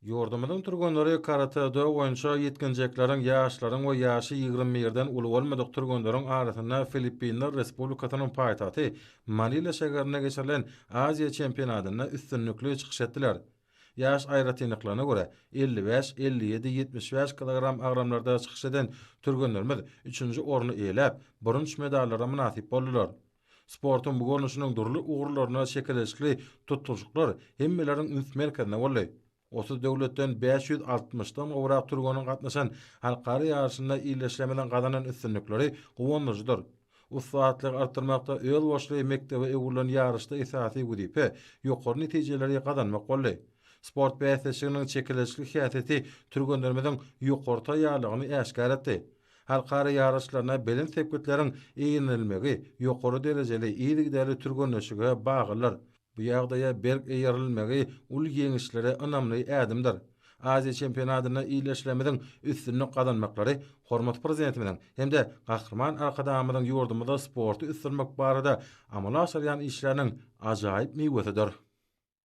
Ýurdumyzyň türgenleri karate-do boýunça ýetginjekleriň, ýaşlaryň we ýaşy 21-den uly bolmadyk türgenleriň arasynda Filippinler Respublikasynyň paýtagty Manila şägerinde geçirilen Aziýa çempionatynda üstünlikli çykyş etdiler. Ýaş aýratynlyklaryna görä, 55, 57, 75 kilogram agramlarda çykyş eden türgenlerimiz üçünji orny eýeläp, bürünç medallara mynasyp boldular. Sportuň bu görnüşiniň dürli ugurlarynda çekeleşikli tutluşyklar hemmeleriň üns merkezinde boldy. 30 döwletden 560-dan gowrak türgeniň gatnaşan halkara ýaryşynda ildeşlerimiziň gazanan üstünlikleri guwandyryjydyr. Ussatlygy artdyrmakda özboluşly mekdebe öwrülen ýaryşda esasy wezipe ýokary netijeleri gazanmak boldy. Sport bäsleşiginiň çekeleşikli häsiýeti türgenlerimiziň ýokary taýýarlygyny äşgär etdi. Halkara ýaryşlarynda belent sepgitleriň eýlenilmegi ýokary derejeli, yzygiderli türgenleşige baglydyr. Bu ýagdaýa berk eýerilmegi uly ýeňişlere ynamly ädimdir. Aziýa çempionatynda ildeşlerimiziň üstünlik gazanmaklary hormatly Prezidentimiziň hem-de Gahryman Arkadagymyzyň ýurdumyzda sporty ösdürmek barada amala aşyrýan işleriniň ajaýyp miwesidir.